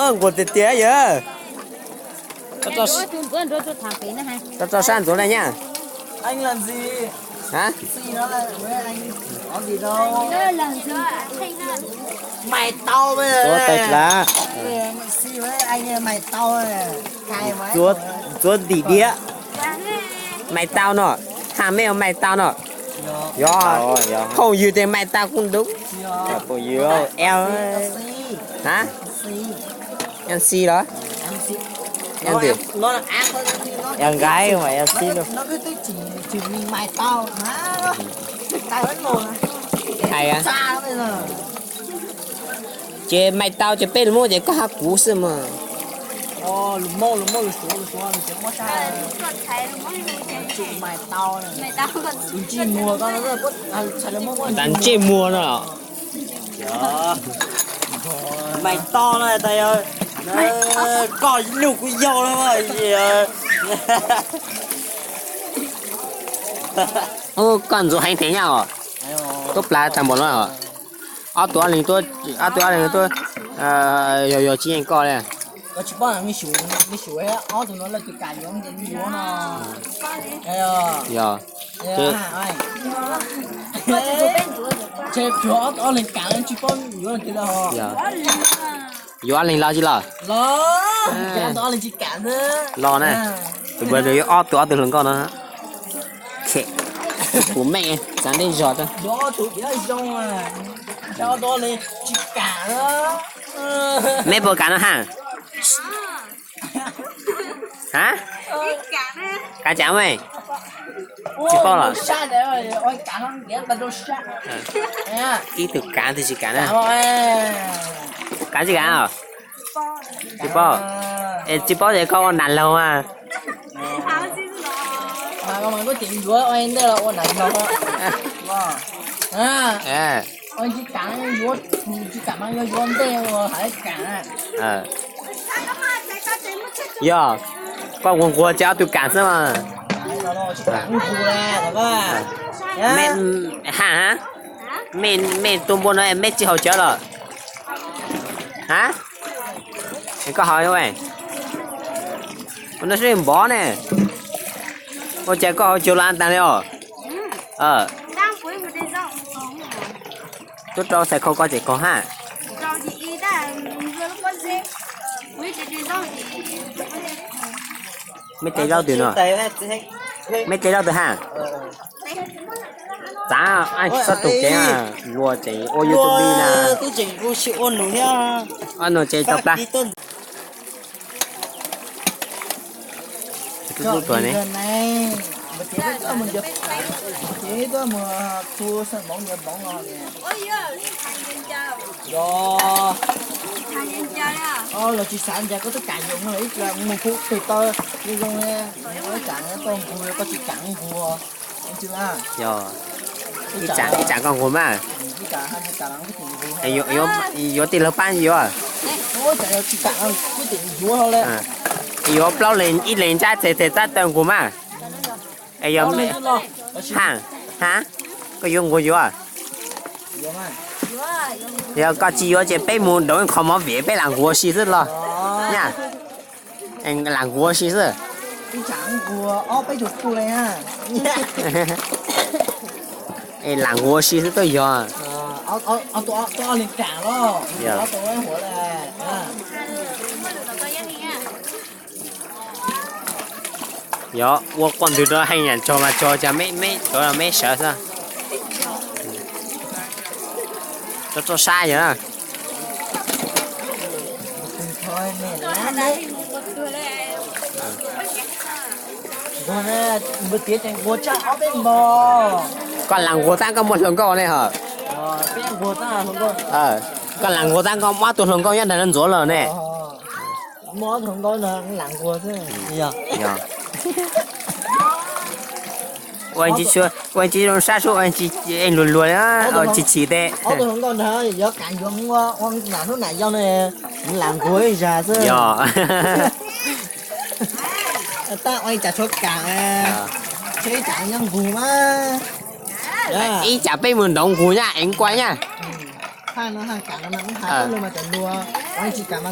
Nquag tiag tiag yog. Tso tso sab ntxuav na nyab. Ntxuav tais lav. Ntxuav ntim diav. Maiv tau no. Haj mej ua maiv tau no. Yog, phooj ywg tias maiv tau kuj dub. Phooj ywg, MC los? MC, nqaij mas MC. Hais, ces maiv tau ces peb lus Hmoob ces koj hab kuv xwb mas. Tus ntsej muag no. Maiv tau no tas yog koj lug kuv yau no. Ub, koj ntxuav heev thiab nyab os. Tub plav tag npaum no. Ob tug ob leeg tuaj, ob tug ob leeg tuaj, yog yog tsis yeej koj li. Yog, ces yuav ob leeg los tsis los? Los na. Tus npawg yuav ob tug ob tug hluas nkauj no. Kuv meej txav ntej zog. Mej puas kam no haj? Ha? Kav tsam me, tsis paub los? Ib tug kav, ib tug tsis kav na. Kav tsis kav? Tsis paub. Tsis paub ces koj ua nam laug mas. Yog, koj nquag nquag ces ob tug kam xwb mas. Haj, mej tua npua no mej tsis haus cawv los? Ha? Koj haus, ua no sib npov ne. Ua cas koj haus cawv los an tas li os? Tuaj rau xais khau koj ces koj haj. Mej tes zaub twg no? Mej tes zaub twg haj? Txav, tsis txhob tus kev luag ces ua YouTube na. Ua no ces tau plab. Los tsis xav ncav koj twb kam yuav no ib pliag mus pub peg tau zoo zoo, ib tsam tau nquag koj tsis kam nquag. Yog, ib tsam koj nquag mas. Yuav tij laug pab yuav. Yuav plaub leeg ib leeg ntsab txeg txeg tab tau nquag mas. Yog, ha, ha, koj yuav nquag yuav. Yog koj tsis yuav ces peb mus dob qhov mov vim peb lam nquag si xwb los. Nyab, lam nquag si xwb. Es lam nquag si xwb tuaj yog. Yog ua quaj ntwg rau heej yam tsaug mas tsaug, cas meb, meb sawv xwb. Tso tso sab yog na. Koj lam nquag tab koj muaj hluas nkauj ne hos. Koj lam nquag tab koj muab ob tug hluas nkauj nyob ntawm no ntxuav lawm ne. Ua tsis zoo sab sub, ua tsis chim chim tes. Yog, ua ib tsam tshuav kam, ib tsam peb mus ntaus nqus nyab es koj nyab.